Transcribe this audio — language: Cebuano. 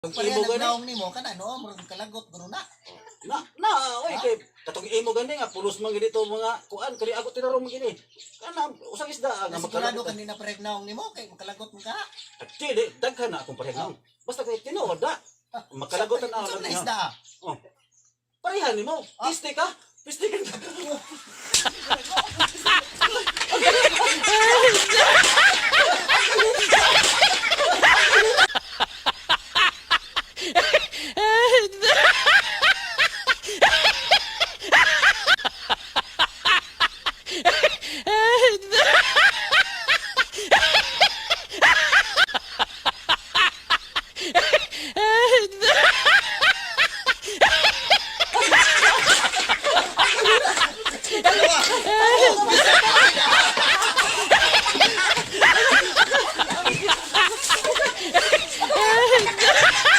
Katong Pareha imo gani. nagnaong nimo kana no, murag kalagot guro na. Na na oy, kay katong imo gani nga pulos man gini to mga kuan kani ako tinarong man gini. Kana usang isda nga Na sigurado makalagot. ka na parehag naong nimo kay makalagot man ka. Dili, daghan na akong parehag naong. Basta kay tinuod na. Makalagotan Unsa ako man na isda? Oh. Parehan nimo. Piste ka. Piste ka.